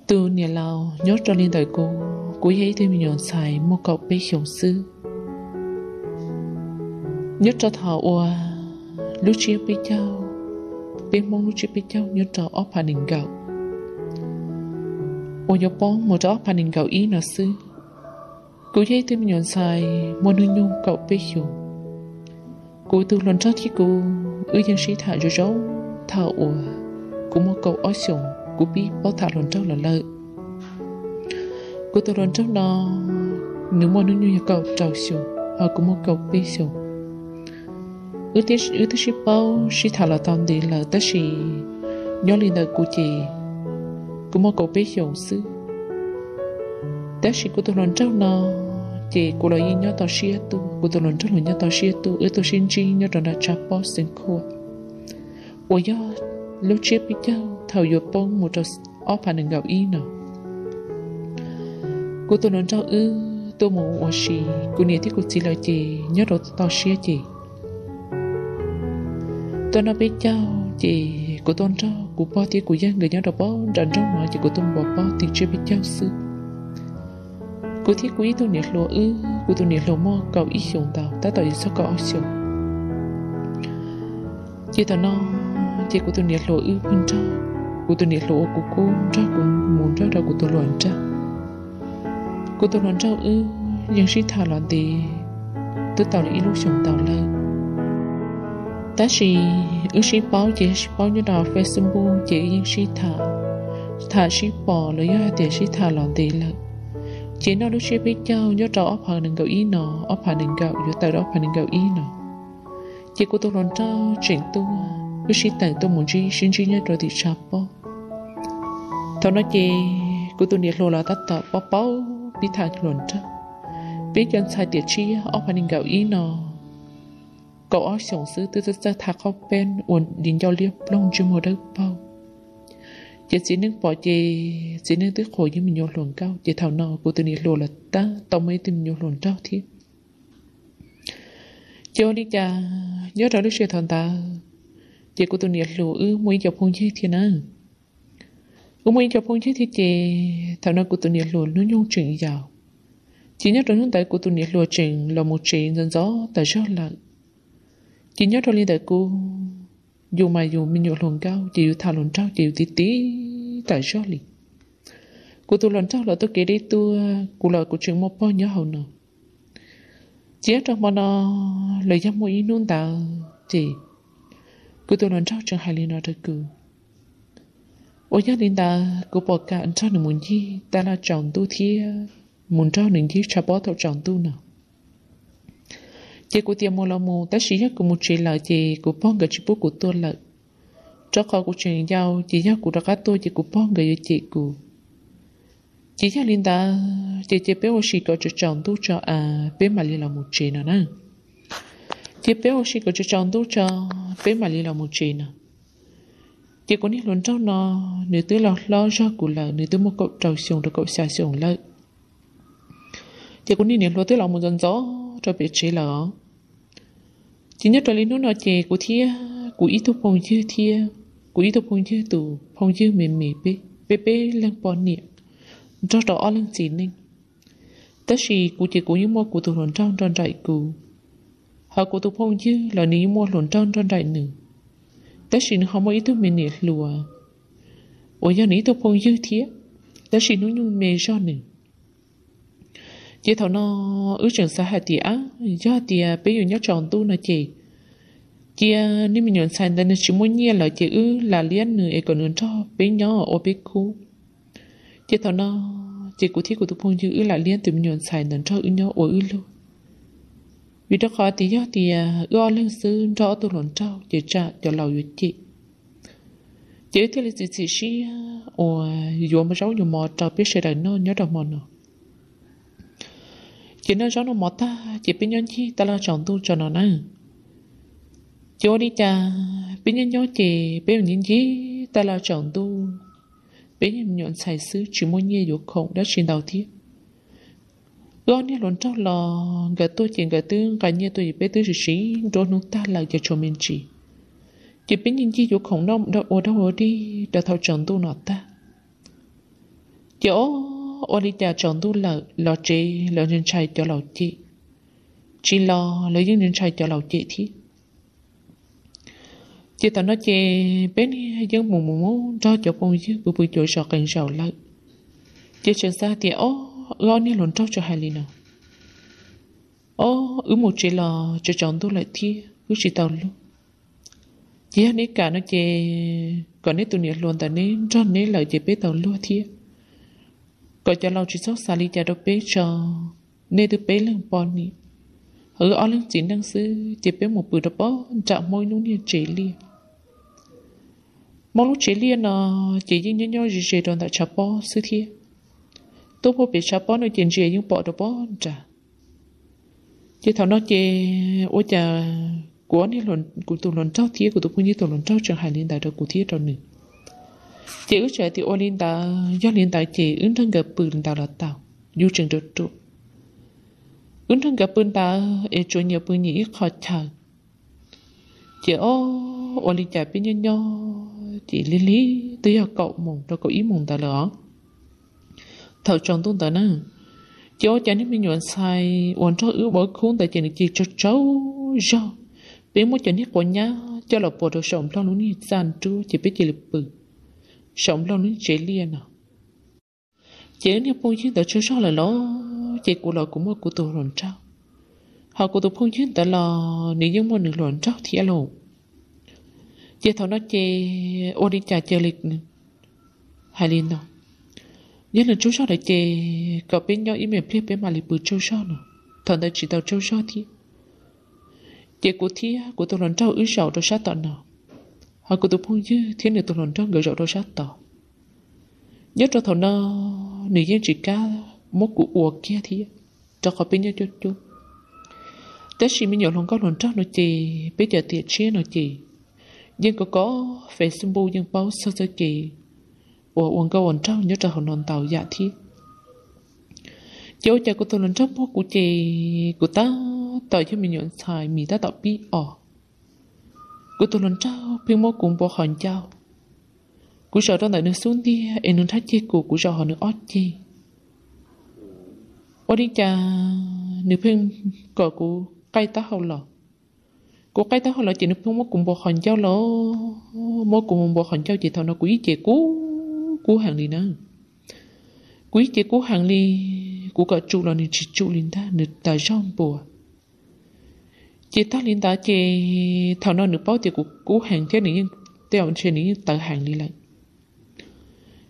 Tus niam laus nyob rau li ntawm kuv, kuv yog ib tug me nyuam ntxhais muaj kaum peb xyoos xwb. Nyob rau thaum uas lub tsiab peb caug, peb Hmoob lub tsiab peb caug nyob rau ob phav nees nkaum uas yuav poob mus rau ob phav nees nkaum ib no xwb, kuv yog ib tug me nyuam ntxhais muaj hnub nyoog kaum peb xyoos. Kuv tus hluas nraug thiab kuv, wb yeej sib tham zoo zoo thaum uas kuv muaj kaum ob xyoos, kuv pib paub tham hluas nraug los lawm. Kuv tus hluas nraug no, nws muaj hnub nyoog yog kaum rau xyoos, ho kuv muaj kaum peb xyoos. Wb twb sib paub sib tham los tau ntev lawm, tab sis nyob li ntawm kuv ces kuv muaj kaum peb xyoos xwb. Tab sis kuv tus hluas nraug no ces kuv los yeej nyob tau siab tuaj, kuv tus hluas nraug los nyob tau siab tuaj, wb tuaj sib ntsib nyob rau nram tshav pob xeev Khuam uas yog lub tsiab peb caug thaum yuav poob mus rau ob phav nees nkaum ib no. Kuv tus hluas nraug wb tuaj mus ua si, kuv niam thiab kuv txiv lawv ces nyob rau toj siab ces tuaj noj peb caug ces kuv tuaj nrog kuv pog thiab kuv yawg nkawd nyob rau pob nram nroog no ces kuv tuaj npog pob tim tsiab peb caug xwb. Kuv thiab kuv ib tug niam hluas wb, kuv tus niam hluas muaj kaum ib xyoos ntau, tab tom yuav txog kaum ob xyoos. Ces thaum no ces kuv tus niam hluas wb pheej nrog, kuv tus niam hluas uas kuv kub nrog kuv mus nrog rau kuv tus hluas nraug. Kuv tus hluas nraug wb yeej sib tham los ntev twb tau li ib lub xyoos ntau lawm. Tab sis wb sib paub ces sib paub nyob rau Facebook ces wb yeej sib tham, tham sib pom los yog hais tias sib tham los ntev lawm. Ces noj lub tsiab peb caug nyob rau ob phav nees nkaum ib no, ob phav nees nkaum yuav tawm rau ob phav nees nkaum ib no, ces kuv tus hluas nraug tseem tuaj, wb sib teem tuaj mus ntsib, sib ntsib nyob rau tim tshav pob. Thaum no ces kuv tus niam hluas los tab tom paub paub pib tham hluas nraug. Peb cov ntxhais tiam tshiab ob phav nees nkaum ib no, kaum ob xyoos xwb twb txawj txawj tha qhaub peeb ua li ncauj liab ploog ntsej muag dawb paug. Ces txiv neej pom ces txiv neej twb qhuas yog me nyuam hluas nkauj, ces thaum no kuv tus niam hluas los tab tom muaj ib tug me nyuam hluas nraug thiab. Ces ua li cas nyob rau lub sij hawm thaum ntawd, ces kuv tus niam hluas wb muaj ib co phooj ywg thiab na. Wb muaj ib co phooj ywg thiab ces thaum no kuv tus niam hluas hnub nyoog tseem yau. Ces nyob rau hnub ntawd kuv tus niam hluas tseem los mus tsev ntxov ntxov tas zog lawm. Ces nyob rau li ntawd kuv, yus mas yus me nyuam hluas nkauj ces yus tham hluas nraug ces yus tiv tiv tas zog li. Kuv tus hluas nraug los tuaj kev deb tuaj, kuv los kuv tseem muaj pog nyob hauv no. Ces nyob rau hmo no los yog muaj ib hnub ntawd ces kuv tus hluas nraug tseem hais li no rau kuv, uas yog li ntawd kuv puas kam nrog nws mus ncig tab laj tsaus ntuj thiab mus nrog nws ncig tshav pob thaum tsaus ntuj no. Ces kuv tias mus los mus, tab sis yog kuv mus tsev lawm ces kuv pog nkawd tsis pub kuv tuaj lawm, rau qhov kuv tseem yau, ces yog kuv rov qab tuaj ces kuv pog nkawd yuav cem kuv. Ces yog li ntawd ces, ces peb ua si kom tsaus tsaus ntuj tso as peb mam li los mus tsev no na. Ces peb ua si kom tsaus tsaus ntuj tso peb mam li los mus tsev no. Ces kuv niag hluas nraug no, nws twb los hlob zog kuv lawm, nws twb muaj kaum rau xyoo rau kaum xya xyoo lawm. Ces kuv niag niam hluas twb los mus ntxov ntxov rau pem tsev lawm os. Ces nyob raws li hnub no ces kuv thiab kuv ib tug phooj ywg thiab kuv ib tug phooj ywg tus phooj ywg me me peb, peb peb leeg poj niam nrog rau ob leeg txiv neej. Tab sis kuv ces kuv yeej muaj kuv tus hluas nraug nrog nraim kuv, ho kuv tus phooj ywg los nws yeej muaj hluas nraug nrog nraim nws. Tab sis nws ho muaj ib tug me niam hluas uas yog nws ib tug phooj ywg thiab, tab sis hnub nyoog me zog nws. Ces thaum no wb tseem xav hais tias, yog tias peb yuav nyob tsaus ntuj no ces cia niag me nyuam ntxhais ntawd nws tsis muaj nyiaj lawm ces wb lam liab nws es kom nws nrog peb nyob ua peb khub. Ces thaum no ces kuv thiab kuv tus phooj ywg wb lam liab tus me nyuam ntxhais ntawd nrog wb nyob ua wb lug. Vim rau qhov tias yog tias wb ob leeg xwb nrog ob tug hluas nraug ces tsam cov laus yuav cem. Ces wb thiaj li txiav txim siab uas yuav zaub yuav mov rau peb sawv daws noj nyob rau hmo no. Ces noj zaub noj mov tag ces peb nyob ncig taj laj tsaus ntuj tso no na. Ces ua li cas peb nyob nyob ces peb mus ncig ncig taj laj tsaus ntuj, peb yog me nyuam ntxhais xwb tsis muaj nyiaj yuav khoom dab tsi ntau thiab. Wb ob niag hluas nraug los nkawd tuaj ces nkawd twb nqa nyiaj tuaj es peb twb siv siv nruab hnub tag lawm ces tshuav me ntsis. Ces peb ncig ncig yuav khoom noj ua dog ua dig rau thaum tsaus ntuj no tag. Ces ob, ua li cas tsaus ntuj lawm los tsev lawv ntshai cov laus cem, tsis los lawv yeej ntshai cov laus cem thiab. Ces thaum no ces peb niag yeej mus mus mus nrog cov phooj ywg pw pw cuav zos qees zaum lawm. Ces tseem xav tias ob, wb ob niag hluas nraug tseem hais li no, ob, wb mus tsev los tsaus ntuj lawm thiab wb tsis tau luag. Ces yog neb kam no ces kom neb tus niam hluas ntawd neb nrog neb lawm ces peb tau luag thiab. Kom cov laus tsis txhob xav li cas rau peb tso, nej twb peb leeg poj niam, wb ob leeg txiv neej xwb ces peb mus pw rau pob nram Hmoob ib lub niag tsev liaj. Hmoob lub tsev liaj no ces yeej nyob nyob ze ze rau ntawm tshav pob xwb thiab. Tuaj puag pem tshav pob no ces ntsia yeej pom rau pob nram. Ces thaum no ces ua cas kuv ob niag, kuv tus hluas nraug thiab kuv tus phooj ywg tus hluas nraug tseem hais li ntawd rau kuv thiab rau nws. Ces wb txawm tias ua li ntawd, yog li ntawd ces wb nrog nkawd pw ntawd los tau, yus tseem ruam ruam. Wb nrog nkawd pw ntawd es tsuas nyias pw nyias ib qho chaw. Ces ob, ua li cas peb nyob nyob ces lig lig twb yog kaum moos rau kaum ib moos ntawd lawm os. Thaum tsaus ntuj ntawd na, ces ua cas niag me nyuam ntxhais uas nrog wb ua khub ntawd ces nws cia li tsaug tsaug zog. Peb muab cov niag quav nyab coj los puas rau saum nplog lub niag txaj nruab ces peb cia li pw saum nplog lub niag tsev liaj no. Ces wb niag phooj ywg ntawd tsaug zog lawm los ces kuv los kuv muaj kuv tus hluas nraug, ho kuv tus phooj ywg ntawd los nws yeej muaj nws hluas nraug thiab lauj. Ces thaum no ces ua li cas cia li hais li no, yog nws tsaug zog lawm ces kom peb nyob ib me pliag peb mam li pw tsaug zog no. Thaum ntawd tsis tau tsaug zog thiab. Ces kuv thiab kuv tus hluas nraug wb zaum rau sab tom no, ho kuv tus phooj ywg thiab nws tus hluas nraug nkawd zaum rau sab tod. Nyob rau thaum no nws yeej tsis kam muab kuv ua kiag thiab, rau qhov peb nyob coob coob. Tab sis me nyuam hluas nkauj hluas nraug no ces peb cov tiam tshiab no ces yeej kov kov Facebook yeej paub txog txoj kev uas ua nkauj ua nraug nyob rau hauv no ntau yam thiab. Ces ua cas kuv tus hluas nraug muab kuv ces kuv tab tom yog me nyuam ntxhais mis tab tom pib os. Kuv tus hluas nraug pheej muab kuv npua qhov ncauj. Kuv zaum rau ntawm nws xub ntiag es nws nrhab ceg kuv, kuv zaum hauv nws ob ceg. Ua li cas nws pheej kom kuv qaij taub hau los. Kuv qaij taub hau los ces nws pheej muab kuv npua qhov ncauj los, muab kuv mus npua qhov ncauj ces thaum no kuv ib ce kub kub heev li na. Kuv ib ce kub heev li, kuv kom tsum los nws tsis tsum li ntag, nws tas zog npua. Ces tag li ntawd ces thaum no nws paub tias kuv kub heev thiab nws yeej, tej zaum ntshe nws yeej tawv heev li lawm.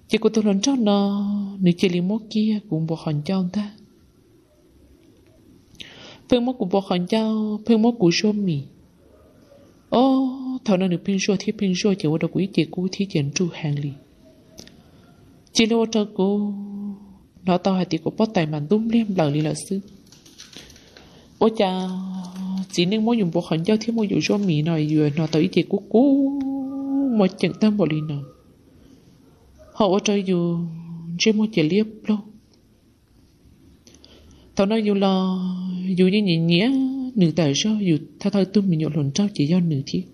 Ces kuv tus hluas nraug no nws cia li muab kiag kuv npua qhov ncauj ntag. Pheej muab kuv npua qhov ncauj, pheej muab kuv zuaj mis. Ob, thaum no nws pheej zuaj thiab pheej zuaj ces ua rau kuv ib ce kub thiab ces nruj heev li. Cia li ua rau kuv hnov tau hais tias kuv pob tais mas ntub npliag nplaws li lawm xwb. Ua cas txiv neej muab yus npua qhov ncauj thiab muab yus zuaj mis no yus hnov tau ib ce kub kub muaj ceem tag npaum li no, ho ua rau yus ntsej muag cia liab ploog. Thaum no yus los yus yeej nyiam nyiam nws tas zog, yus thawj thawj tug me nyuam hluas nraug ces yog nws thiab.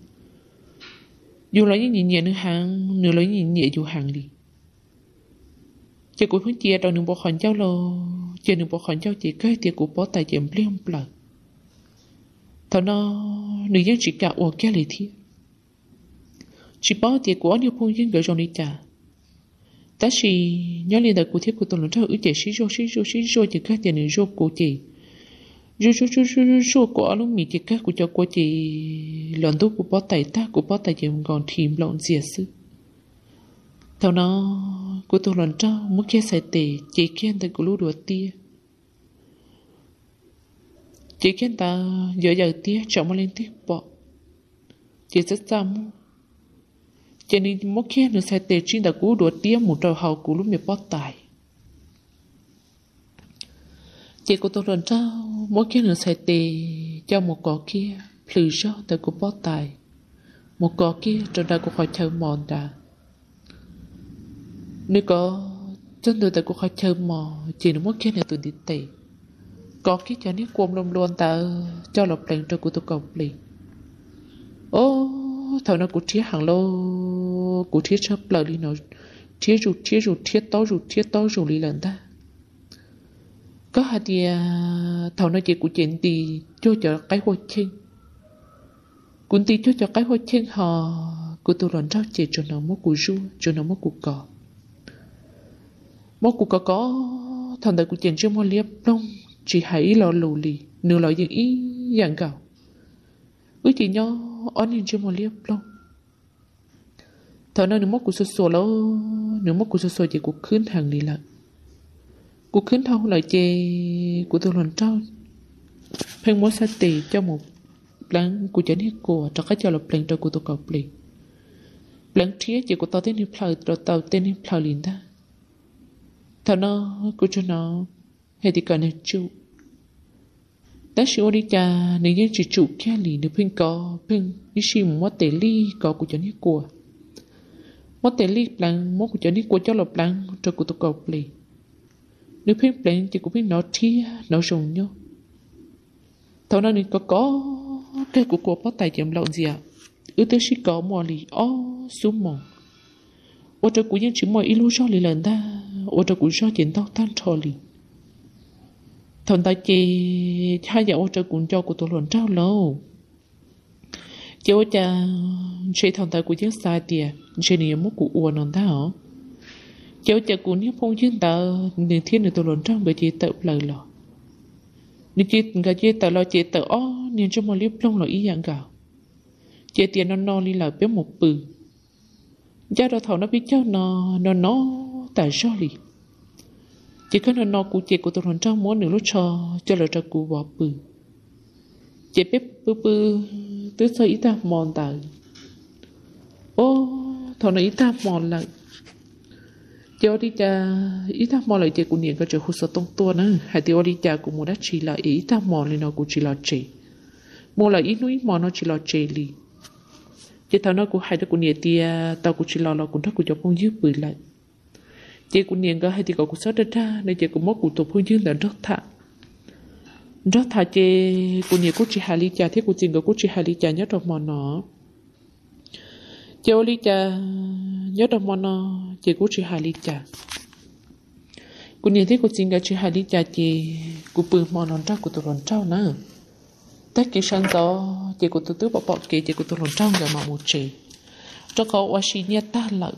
Yus los yeej nyiam nyiam nws heev, nws los yeej nyiam nyiam yus heev li. Ces kuv pheej cia rau nws npua qhov ncauj los ces nws npua qhov ncauj ces kawg tias kuv pob tais ces npliag nplaws. Thaum no nws yeej tsis kam ua kiag li thiab. Tsis paub tias kuv ob niag phooj ywg nkawd zoo li cas, tab sis nyob li ntawd kuv thiab kuv tus hluas nraug wb ces sib zuaj sib zuaj sib zuaj ces kawg tias nws zuaj kuv ces zuaj zuaj zuaj zuaj zuaj kuv ob lub mis ces kawg kuv cov kua ces los ntub kuv pob tais tag, kuv pob tais ces nkaus nthi nplaum ntxias xwb. Thaum no kuv tus hluas nraug muab kiag txhais tes ces kiag ntawm kuv lub duav tiab, ces kiag ntawd yuav yaws tiab tsam muaj leej twg pom, ces txaj txaj muag. Ces nws muab kiag nws txhais tes tsij ntawm kuv lub duav tiab mus rau hauv kuv lub me pob tais. Ces kuv tus hluas nraug muab kiag nws txhais tes coj mus kov kiag plhws zog ntawm kuv pob tais, mus kov kiag rau ntawm kuv qhov chaw mos nrad. Nws kov txog ntua ntawm kuv qhov chaw mos ces nws muab kiag nws tus ntiv tes kov kiag cov niag kua nplua nplua ntawd coj los pleev rau kuv tus kaum ples. Ob, thaum no kuv rhiab heev lauj, kuv rhiab tshaj plaws li no, rhiab zus rhiab zus, rhiab taub zus rhiab taub zus li lawm ntag. Koj hais tias thaum no ces kuv ces nti cuag cov qaib huaj cheej. Kuv nti cuag cov qaib huaj cheej ho kuv tus hluas nraug ces tsuas hnov muab kuv zuaj, tsuas hnov muab kuv kov. Muab kuv kov kov, thaum ntawd kuv ces ntsej muag liab ploog tsis hais ib lo lus li, nws los yeej ib yam nkaus. Wb ces nyob ob niag ntsej muag liab ploog. Thaum no nws muab kuv xuas xuas lawm, nws muab kuv xuas xuas ces kuv khwb heev li lawm. Kuv khwb dhau lawm ces kuv tus hluas nraug pheej muab xab tes coj mus pleev kuv cov niag kua, rov qab coj los pleev rau kuv tus kaum ples. Pleev rhiab ces kuv tau tej niag plhaws rau tau tej niag plhaws li ntag. Thaum no kuv tsuas hnov hais tias kom nws tsum, tab sis ua li cas nws yeej tsis tsum kiag li, nws pheej kov, pheej ib sij mus muab tes lij kov kuv cov niag kua, muab tes lij pleev, muab kuv cov niag kua coj los pleev rau kuv tus kaum ples. Nws pheej pleev ces kuv pheej hnov rhiab hnov zoo nyob. Thaum no nws kov kov kiag kuv kua pob tais ces nplaum ntxias, wb twb sib kov muaj li ob xuab moos, ua rau kuv yeej tsis muaj ib lub zog li lawm ntag, ua rau kuv zog ces ntaug tag nrho li. Thaum ntawd ces haj yam ua rau kuv nco kuv tus hluas nraug lauj. Ces ua cas ntshe thaum ntawd kuv yeej xav tias ntshe nws yuav muab kuv ua no ntag os. Ces ua cas kuv niag phooj ywg ntawd nws thiab nws tus hluas nraug nkawd ces tawm plaws los. Nws ces nkawd ces tawm los ces tawm ob niag ntsej muag liab ploog los ib yam nkaus. Ces tias no no li lawm peb mus pw. Ncaj rau thaum no peb caug no, no no tas zog li. Ces kawg no no kuv ces kuv tus hluas nraug muab nws lub tsho coj los rau kuv vov pw. Ces peb pw pw twb txog ib tag hmo ntawd. Ob, thaum no ib tag hmo lawm. Ces ua li cas ib tag hmo lawm ces kuv niam nkawd tseem hu xov tooj tuaj na hais tias ua li cas kuv mus dab tsi lawm es ib tag hmo li no kuv tsis los tsev. Mus lawm ib hnub ib hmo no tsis los tsev li. Ces thaum no kuv hais rau kuv niam tias tau kuv tsis los los kuv nrog kuv cov phooj ywg pw lawm. Ces kuv niam nkawd hais tias kom kuv txhob dag dag no ces kuv muab kuv tus phooj ywg ntawd nrog tham. Nrog tham ces kuv niam kuj tsis hais li cas thiab kuv txiv nkawd kuj tsis hais li cas nyob rau hmo no. Ces ua li cas nyob rau hmo no ces kuj tsis hais li cas. Kuv niam thiab kuv txiv nkawd tsis hais li cas ces kuv pw hmo no nrog kuv tus hluas nraug na. Tag kis sawv ntxov ces kuv tus twb pom pom kev ces kuv tus hluas nraug nkawd mam mus tsev, rau qhov ua si nyiaj tag lawm.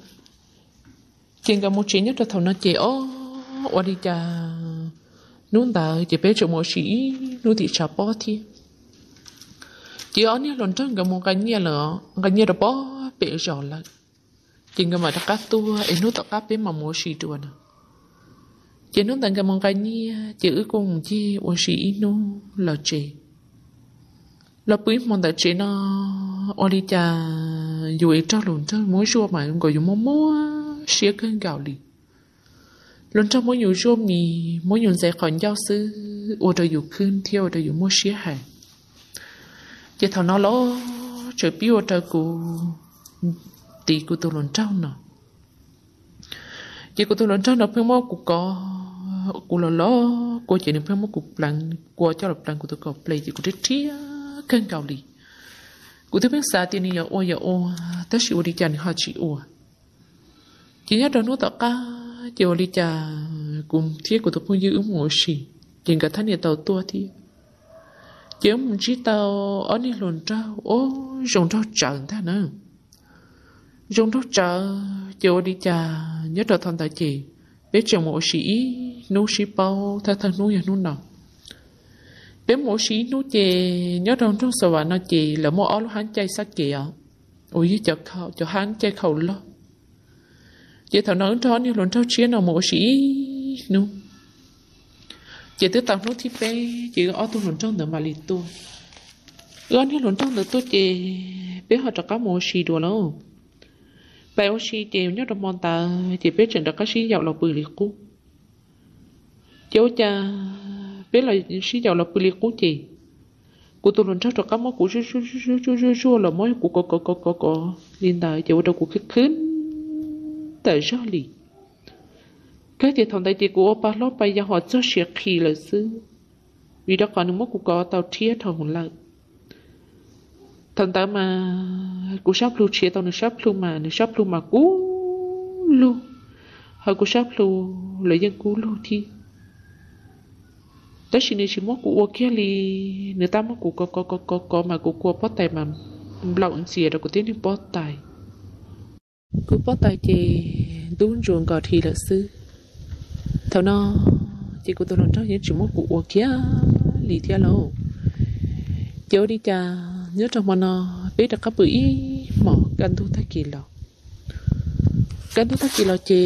Ces nkawd mus tsev nyob rau thaum no ces ob, ua li cas hnub ntawd ces peb tseem mus ua si ib hnub tim tshav pob thiab. Ces ob niag hluas nraug nkawd mus nqa nyiaj lawm, nqa nyiaj rau pob pem zos lawm. Ces nkawd mam rov qab tuaj es hnub tom qab peb mam mus ua si dua no. Ces hnub ntawd nkawd mus nqa nyiaj ces wb kuj mus ncig ua si ib hnub los tsev. Los pw ib hmo ntawm tsev no, ua li cas yus es raug hluas nraug muab zuaj mas nkaus yus muaj muaj siab kawg nkaus li. Hluas nraug muab yus zuaj mis, muab yus ntxais qhov ncauj xwb ua rau yus khwb thiab ua rau yus muaj siab heev. Ces thaum no los tseem pib ua rau kuv tiv kuv tus hluas nraug no. Ces kuv tus hluas nraug no pheej muab kuv kov, kuv los los kua ces nws pheej muab kuv pleev, kua coj los pleev kuv tus kaum ples ces kuv rhiab rhiab kawg nkaus li. Kuv twb pheej xav tias nws yuav ua yuav ua, tab sis ua li cas nws ho tsis ua. Ces nyob rau hnub tom qab ces ua li cas kuv thiab kuv tus phooj ywg wb mus ua si, ces nkawd thab niam tau tuaj thiab. Ces wb mus ntsib tau ob niag hluas nraug, ub, zoo nraug tsawv ntag na. Zoo nraug tsawv ces ua li cas nyob rau thaum ntawd ces peb tseem mus ua si ib hnub sib paub thawj thawj hnub yog hnub no. Peb mus ua si ib hnub ces nyob rau nroog Xa Vam no ces lawv muaj ob lub hab caij xab kev os, uas yog cov hab caij khaum loj. Ces thaum no wb nrog ob niag hluas nraug tshiab no mus ua si ib hnub. Ces twb tau hnub thib peb ces wb ob tug hluas nraug ntawd mam li tuaj. Wb ob niag hluas nraug ntawd tuaj ces peb ho rov qab mus ua si dua lauj. Pais ua si ces nyob rau hmo ntawd ces peb tseem rov qab sib yaum los pw li qub. Ces ua cas peb los sib yaum los pw li qub ces kuv tus hluas nraug rov qab muab kuv zuaj zuaj zuaj zuaj zuaj los muab kuv kov kov kov kov kov li ntawd ces ua rau kuv khwb khwb tas zog li. Kawg tias thaum ntawd ces kuv ua pa hlob pa yau ho txog siav qhi lawm xwb, vim rau qhov nws muab kuv kov tau rhiab dhau hwv lawm. Thaum ntawd mas kuv sab plhu tshiav tau nws sab plhu mas nws sab plhu mas kub lug, Hos kuv sab plhu lawv yeej kub lug thiab, tab sis nws tsis muab kuv ua kiag li. Nws tab muab kuv kov kov kov kov kov mas kuv kua pob tais mas nplaum ntxias rau kuv tib neeg pob tais. Kuv pob tais ces ntub ntsuas nkaus dhi lawm xwb. Thaum no ces kuv tus hluas nraug yeej tsis muab kuv ua kiag li thiab lauj. Ces ua li cas nyob rau hmo no peb rov qab pw ib hmos kaj ntug tag kis los. Kaj ntug tag kis los ces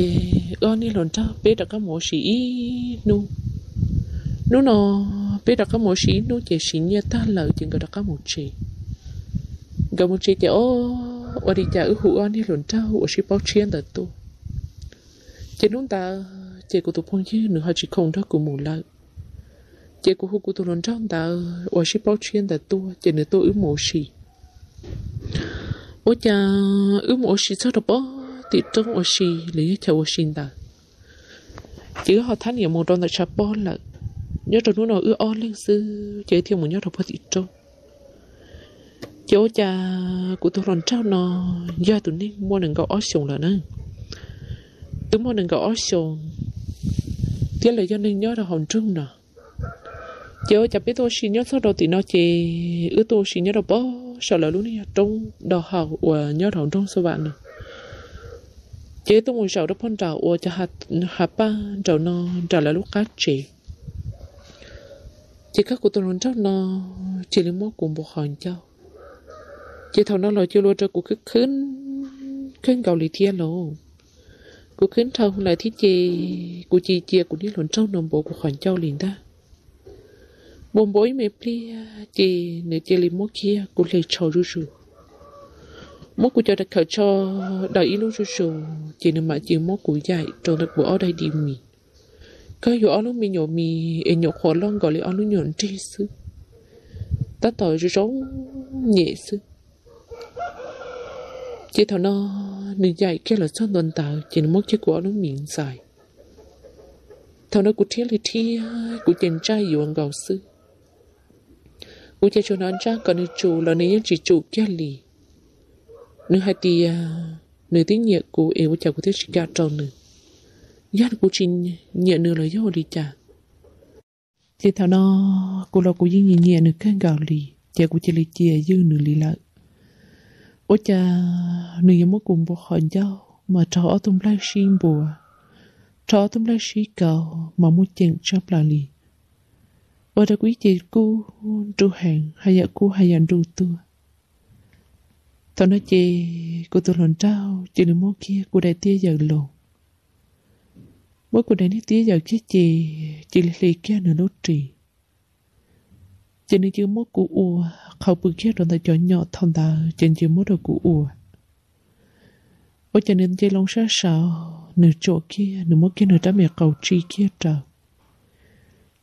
wb ob niag hluas nraug peb rov qab mus ua si ib hnub. Hnub no peb rov qab mus ua si ib hnub ces siv nyiaj tag lawm ces nkawd rov qab mus tsev. Nkawd mus tsev ces o, ua li cas wb hu wb ob niag hluas nraug uas sib paub tshiab ntawd tuaj. Ces hnub ntawd ces kuv tus phooj ywg nws ho tsis khoom nrog kuv mus lawm. Ces kuv hu kuv tus hluas nraug ntawd uas sib paub tshiab ntawd tuaj ces nws tuaj wb mus ua si. Ua cas wb mus ua si txog rau pem tim roob ua si los yog chaw ua si ntawd, ces wb ho thab niam mus rau ntawm tshav pob lawm. Nyob rau hnub no wb ob leeg xwb ces wb thiaj mus nyob rau pem tim roob. Ces ua cas kuv tus hluas nraug no yog tus neeg muaj nees nkaum ob xyoos lawm na, twb muaj nees nkaum ob xyoos thiab lawv yog neeg nyob rau hauv nroog no. Ces ua cas peb tuaj ua si nyob txog rau tim no ces wb tuaj ua si nyob rau pem saum lawv lub niag roob do haus uas nyob rau hauv nroog Xub Vam no. Ces wb tuaj mus zaum rau pem nram uas cov hav paj nraum no, nram lawv lub qab tsev. Ces koj kuv tus hluas nraug no cia li muab kuv npuav qhov ncauj. Ces thaum no los cia li ua rau kuv khwb khwb kawg nkaus li thiab lauj. Kuv khwb dhau lawm thiab ces kuv cia li cia kuv niag hluas nraug no npuav kuv qhov ncauj li ntag. Npuav npuav ib me pliag ces nws cia li muab kiag kuv hle tsho zuj zus, muab kuv cov khawv tsho daws ib lub zuj zus ces nws mam cia li muab kuv yaim rau ntawm kuv ob daim di mis. Koj yuav ob lub me nyuam mis es nyuam qhuav loj nkaus li ob lub nyuam nrig xwb, tab tom zoo zoo nyem xwb. Ces thaum no nws yaim kiag los txog ntua ntawd ces nws muab kiag kuv ob lub mis ntxais. Thaum no kuv rhiab li rhiab, kuv ces ntsaj yuav nkaus xwb. Kuv ces tsuas hnov ntsaj kom nws tsum los nws yeej tsis tsum kiag li. Nws hais tias nws twb nyiam kuv es ua cas kuv thiaj tsis kam rau nws. Yog kuv tsis nyiam nws los yog ua li cas? Ces thaum no kuv los kuv yeej nyiam nyiam nws kawg nkaus li, ces kuv cia li cia ywj nws li lawm. Ua cas nws yuav muab kuv npuav qhov ncauj mas rho ob tug nplaig sib npuav, rho ob tug nplaig sib kaus mas muaj ceem tshaj plaws li. Ua rau kuv ib ce kub nruj heev, haj yam kub haj yam nruj tuaj. Thaum no ces kuv tus hluas nraug cia li muab kiag kuv daim tiab yaws los, muab kuv daim niag tiab yaws kiag ces cia li hle kiag nws lub ris. Ces nws cia li muab kuv ua qhov pw kiag rau ntawm cov nyom thaum ntawd ces nws cia li muab rau kuv ua. Ua cas nws nce loo sab saud, nws tsuam kiag, nws muab kiag nws rab me qau tsij kiag rau,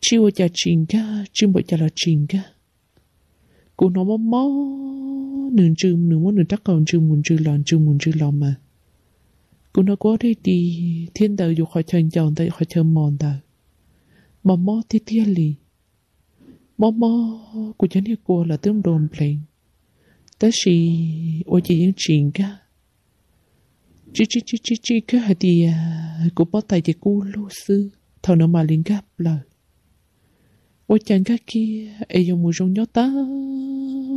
tsij ua cas tsis nkag, tsij npaum cas los tsis nkag. Kuv hnov mob mob, nws ntsws, nws muab nws rab qau ntsws mus ntsws los ntsws mus ntsws los mas kuv hnov kuv ob daim di thiab ntawm yus qhov chaw ncaus ntawm qhov chaw mos ntawd mas mob tiag tiag li. Mob mob kuv cov niag kua los twb nrua npleev, tab sis ua ces yeej tsis nkag. Tsij tsij tsij tsij tsij kawg hais tias kuv pob tais ces kub lug xwb, thaum no mam li nkag plaws. Ua cas nkag kiag es yuav mus zoo nyob tag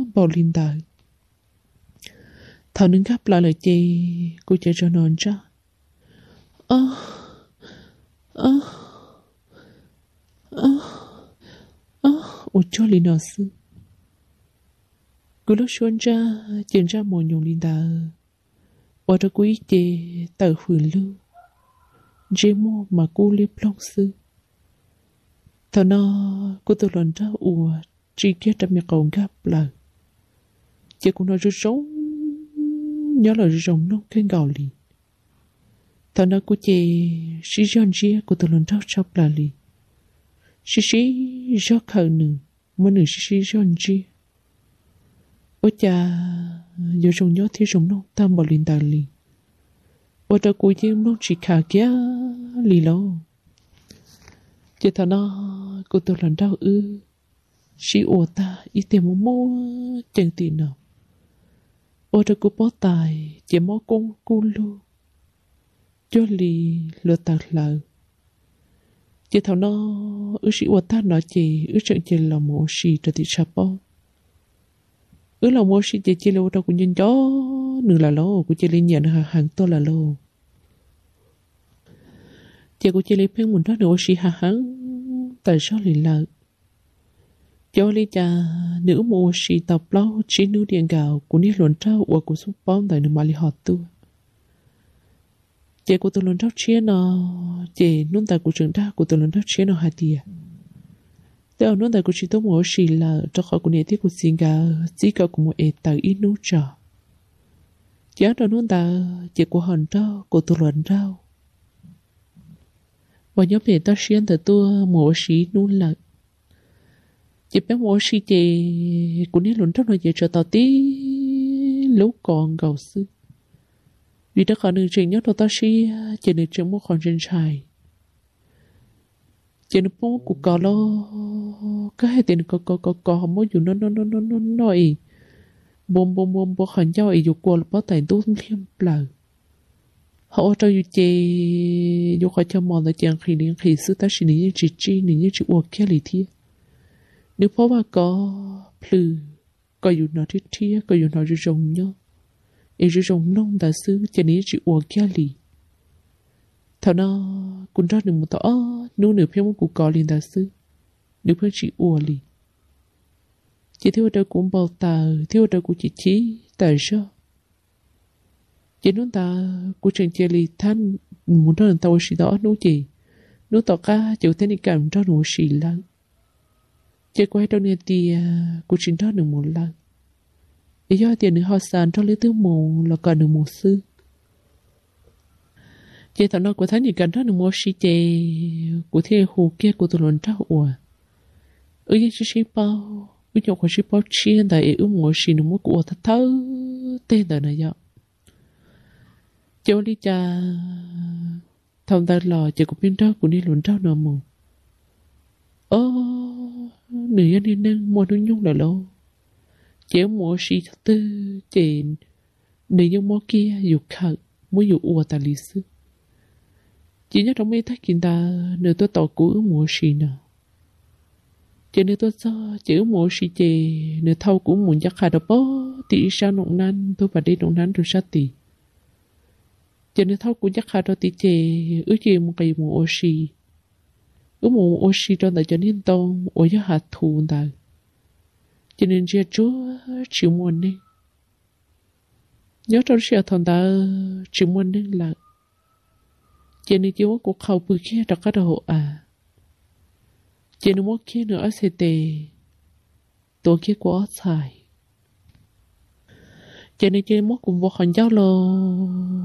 npaum li ntawd. Thaum nws nkag plaws lawm ces kuv ces tsuas hnov ntsaj, o, o, o, o, ua cuag li no xwb. Kuv lub suab ntsaj ces ntsaj mos nyoos li ntawd, ua rau kuv ib ce tawm hws lug, ntsej muag mas kub liab ploog xwb. Thaum no kuv tus hluas nraug uas tsij kiag rab me qau nkag plaws, ces kuv hnov zoo zoo, nyob los zoo zoo mloog kawg nkaus li. Thaum no kuv ces sib zog ntsiab kuv tus hluas nraug tshaj plaws li, sib sib zog khawm nws, muab nws sib sib zog ntsiab. Ua cas yuav zoo nyob thiab zoo mloog tag npaum li ntawd li, ua rau kuv yeej mloog tsis khav kiag li lauj. Ces thaum no kuv tus hluas nraug wb sib ua tag ib teg muaj muaj ceem tim no, ua rau kuv pob tais ces mob kub kub lug, cuag li hluav taws hlawv. Ces thaum no wb sib ua tag no ces wb tseem cia li los mus ua si rau tim tshav pob. Wb los mus ua si ces cia li ua rau kuv nco nco nws lawm lauj, kuv cia li nyiam nws heev heev tuaj lawm lauj. Ces kuv cia li pheej mus nrog nws ua si heev heev tas zog li lawm. Ces ua li cas nws wb mus ua si tau plaub tsib hnub tiam nkaus kuv niag hluas nraug uas kuv xub paub ntawd nws mam li ho tuaj. Ces kuv tus hluas nraug tshiab no, ces hnub ntawd kuv tseem dag kuv tus hluas nraug tshiab no hais tias, tej zaum hnub ntawd kuv tsis tuaj mus ua si lawm rau qhov kuv niam thiab kuv txiv nkawd txib kom kuv mus ev taws ib hnub tso. Ces ob rau hnub ntawd ces kuv ho nrog kuv tus hluas nraug uas nyob pem toj siab ntawd tuaj mus ua si ib hnub lawm. Ces peb mus ua si ces kuv niag hluas nraug no ces tsuas tau tib lub kos nkaus xwb, vim rau qhov nws tseem nyob rau toj siab ces nws tseem muaj qhov ntshai ntshai. Ces nws pheej muab kuv kov los, koj hais tias nws kov kov kov kov ho muab yus noj noj noj noj noj es npua npua npua npua qhov ncauj es yus kua pob tais ntub npliag plaws. Ho ua rau yus ces yus qhov chaw mos ntawd ces nqhis li nqhis xwb tab sis nws yeej tsis tsij, nws yeej tsis ua kiag li thiab. Nws pheej vaj kov plhws kom yus hnov rhiab rhiab, kom yus hnov zoo zoo nyob es zoo zoo mloog ntawd xwb ces nws yeej tsis ua kiag li. Thaum no kuv nrog nws mus tau ob hnub nws pheej muab kuv kov li ntawd xwb, nws pheej tsis ua li. Ces thiaj ua rau kuv npau taws thiab ua rau kuv chim chim tas zog. Ces hnub ntawd kuv tseem cia li thab mus nrog nws tau ua si tau ob hnub ces hnub tom qab ces kuv thiaj li kam nrog nws ua si lawm. Ces kuv hais rau nws tias kuv tsis nrog nws mus lawm, es yog tias nws ho xav nrog leej twg mus los kom nws mus xwb. Ces thaum no kuv thiaj li kam nrog nws mus ua si ces kuv thiaj hu kiag kuv tus hluas nraug uas wb yeej sib sib paub, wb nyuam qhuav sib paub tshiab ntawd es wb mus ua si nws muab kuv ua thawb thawb teg ntawd na yom. Ces ua li cas thaum ntawd los ces kuv pheej nrog kuv niag hluas nraug no mus. Ob, nws yog niag neeg muaj hnub nyoog lawm lauj, ces wb mus ua si txog twg ces nws yeej muab kiag yus khawm muab yus ua tas li xwb. Ces nyob rau muaj ib tag kis ntawd nws tuaj tos kuv wb mus ua si no. Ces nws tuaj txog ces wb mus ua si ces nws thauj kuv mus ncaj qha rau pem tim ib sab noo nab, ntug pas dej noo nab rau sab tid. Ces nws thauj kuv ncaj qha rau tid ces wb cia li mus nqis mus ua si. Wb mus ua si rau ntawm cov niag ntoo uas yog hav thuv ntawd, ces nws ntsia tsuag tsis muaj neeg. Nyob rau lub sij hawm thaum ntawd tsis muaj neeg lawm, ces nws cia muab kuv qhau pw kiag rov qab rau hauv av. Ces nws muab kiag nws ob txhais tes tuav kiag kuv ob txhais. Ces nws cia muab kuv npua qhov ncauj los,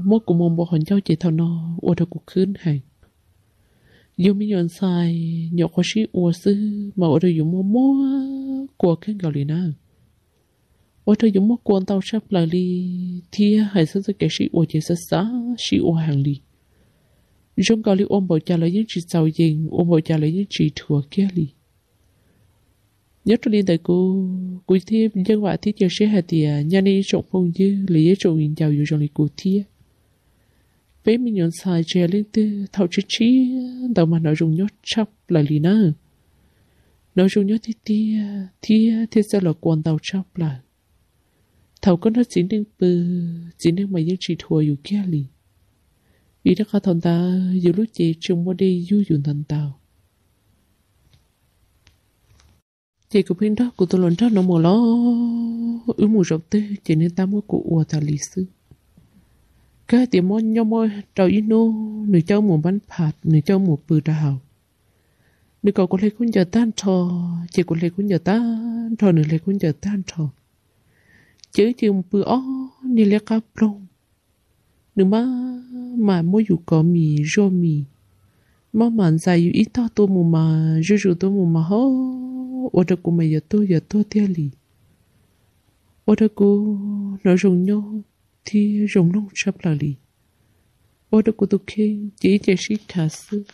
muab kuv mus npua qhov ncauj ces thaum no ua rau kuv khwb heev. Yus me nyuam ntxhais nyuam qhuav sib ua xwb mas ua rau yus muaj muaj kua kawg nkaus li na. Ua rau yus muaj kua ntau tshaj plaws li, thiab hais txog txoj kev sib ua ces xav xav sib ua heev li. Zoo nkaus li ua npaum cas los yeej tsis txaus yees, ua npaum cas los yeej tsis dhuav kiag li. Nyob rau li ntawd kuv, kuv thiaj yeej vam thiab cia siab hais tias nyaj nej ib tsoom phooj ywg los yog ib tsoom viv ncaus yuav zoo li kuv thiab. Peb me nyuam ntxhais tsis hais leej twg thaum tshiab tshiab ntawd mas hnov zoo nyob tshaj plaws li na. Hnov zoo nyob tiag tiag thiab thiaj txawj los kua ntau tshaj plaws. Thaum koj nrog txiv neej pw, txiv neej mas yeej tsis dhuav yus kiag li, vim rau qhov thaum ntawd yus lub cev tseem muaj dej yug yus ntau ntau. Ces kuv pheej nrog kuv tus hluas nraug no mus los, wb mus zaum twg ces nws tab muab kuv ua tas li xwb. Kawg hais tias muab nyob muab rau ib hnub nws coj mus npab pham, nws coj mus pw rau hauv. Nws kom kuv hle khaub ncaws tag nrho, ces kuv hle khaub ncaws tag nrho, nws hle khaub ncaws tag nrho. Ces wb cia mus pw ob niag liab qab ploog. Nws maj mam muab yus kov mis zuaj mis, maj mam ntxais yus ib tog tuaj mus mas zuj zus tuaj mus mas ho ua rau kuv mas yuav tuag yuav tuag tiag li. Ua rau kuv hnov zoo nyob thiab zoo mloog tshaj plaws li. Ua rau kuv tus kheej ces ib ce sib khav xwb.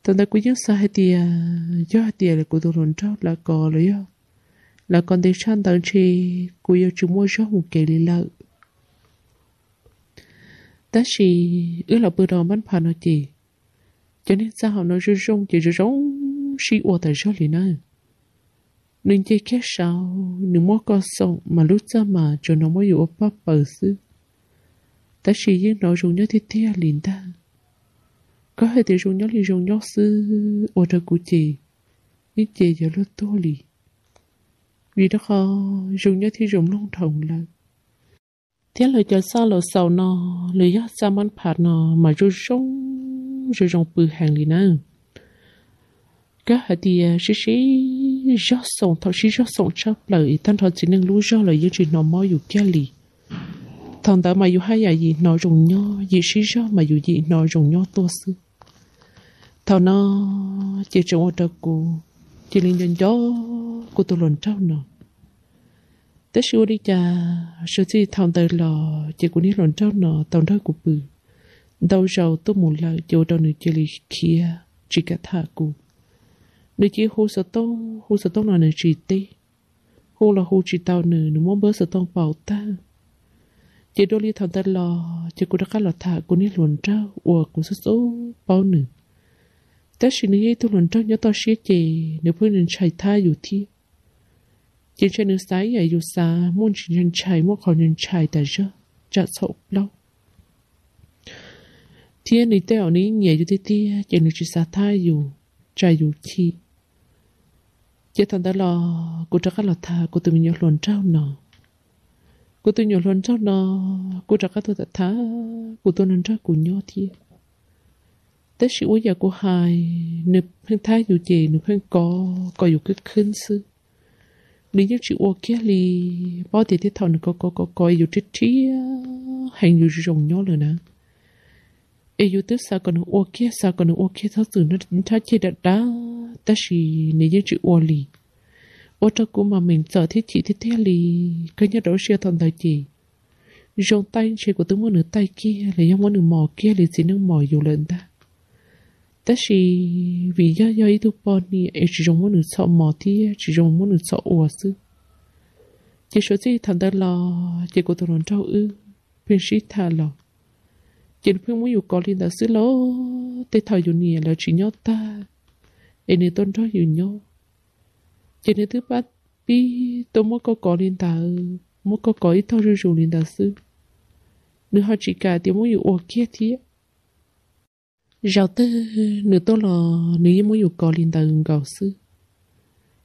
Thaum ntawd kuv yeej xav hais tias yog hais tias kuv tus hluas nraug lawv kov los yog lawv kov ntev tshaj ntawd ntshe kuv yuav tsis muaj zog mus kev li lawm. Tab sis wb los pw rau npab phav no ces cov neeg txaj hauv no zoo zoo ces zoo zoo sib ua tas zog li na. Nws nce kiag saud, nws muab koj xoom mas lub txaj mas tsuas hnov muab yus ua paj paws xwb. Tab sis yeej hnov zoo nyob tiag tiag li ntag. Koj hais tias zoo nyob li zoo nyob xwb ua rau kuv ces yeej ces yog luag tuag li. Vim rau qhov zoo nyob thiab zoo mloog dhau lawm. Thiab lawv cov txaj los xaus no, lawv yog txaj npab phav no mas zoo zoo, zoo zoo pw heev li na. Koj hais tias sib sib zog xoom, thaum sib zog xoom tshaj plaws es tag nrho txiv neej lub zog los yeej tsis hnov mob yus kiag li. Thaum ntawd mas yus haj yam yim hnov zoo nyob, yim sib zog mas yus yim hnov zoo nyob tuaj xwb. Thaum no ces tseem ua rau kuv cia li nco nco kuv tus hluas nraug no. Tab sis ua li cas suav txij thaum ntawd los ces kuv niag hluas nraug no tau nrog kuv pw ntau zaus tuaj mus lawm ces ua rau nws cia li khiav tsis kam tham kuv. Nws cia li hu xov tooj, hu xov tooj los nws tsis teb, hu los hu tsis tau nws, nws muab npawb xov tooj pauv tag. Ces dua li thaum ntawd los ces kuv rov qab los tham kuv niag hluas nraug uas kuv xub xub paub nws. Tab sis nws yog ib tug hluas nraug nyob toj siab ces nws pheej ntshai thab yus thiab. Ces ntshai nws xav ib yam yus xav, muaj ntsis ntshai, muaj qhov ntshai tas zog, tsam txhaum plaub. Thiab nws tej zaum nws yeej nyiam yus tiag tiag ces nws tsis xav thab yus, tsam yus chim. Ces thaum ntawd los kuv rov qab los tham kuv tus me nyuam hluas nraug no. Kuv tus nyuam hluas nraug no kuj rov qab tuaj tham tham kuv, tuaj nrog kuv nyob thiab. Tab sis ua yam kuv hais, nws pheej thab yus ces nws pheej kov kom yus khwb khwb xwb. Nws yeej tsis ua kiag li. Paub tias thiab thaum nws kov kov kov kov yus rhiab rhiab heev yus zoo nyob lawm na, es yus twb xav kom nws ua kiag, xav kom nws ua kiag txhob txwm nrhab ceg dav dav, tab sis nws yeej tsis ua li. Ua rau kuv mas meem txawm thiab chim tiag tiag li. Kawg nyob rau lub sij hawm thaum ntawd ces zoo taij ntshe kuv twb muab nws taij kiag los yog muab nws mos kiag li txiv neej mos yus lawm ntag. Tab sis vim yog yog ib tug poj niam es tsis zoo muab nws txhom mos thiab tsis zoo muab nws txhom ua xwb. Ces suav txij thaum ntawd los ces kuv tus hluas nraug wb pheej sib tham los, ces nws pheej muab yus kov li ntawd xwb los tej thaum yus niam lawv tsis nyob tag es nws tuaj nrog yus nyob, ces nws twb pab pib tuaj muab koj kov li ntawd, muab koj kov ib tog zuj zus li ntawd xwb. Nws ho tsis kam tias muab yus ua kiag thiab. Zaum twg nws tuaj los nws yeej muab yus kov li ntawd nkaus xwb.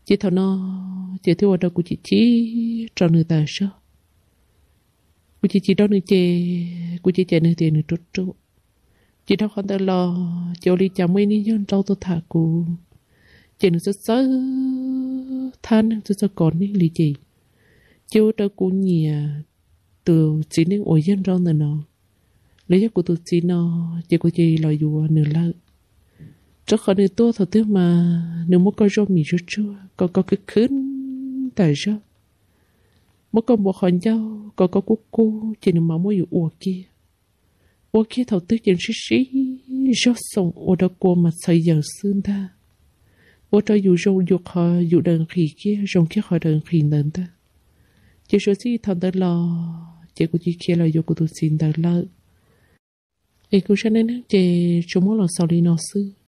Ces thaum no ces thiaj ua rau kuv chim chim rau nws tas zog. Kuv chim chim rau nws ces kuv cem cem nws tias nws ruam ruam. Ces dhau qhov ntawd los ces ua li cas muaj ib niag yawg nraug tuaj tham kuv, ces nws txawj txawj thab neeg, txawj txawj kov neeg li ces, ces ua rau kuv nyiam tus txiv neej uas yawg nraug ntawm no. Los yog kuv tus txiv no, ces kuv cia li los yuav nws lawm. Rau qhov nws tuaj thaum twg mas nws muab koj zoj mis zuag tsuag kom koj khwb khwb tas zog, muab koj npua qhov ncauj kom koj kub kub ces nws mam muab yus ua kiag. Ua kiag thaum twg ces sib sib zog xoom ua rau kua mas txhawv yaws xwb ntag. Ua rau yus zoo yus qhov yus daws nqhis kiag zoo kiag qhov daws nqhis ntawd ntag. Ces suav txij thaum ntawd los ces kuv cia li khiav los yuav kuv tus txiv ntawd lawm. Es kuv zaj neej neeg ces tsuas muab los xaus li no xwb.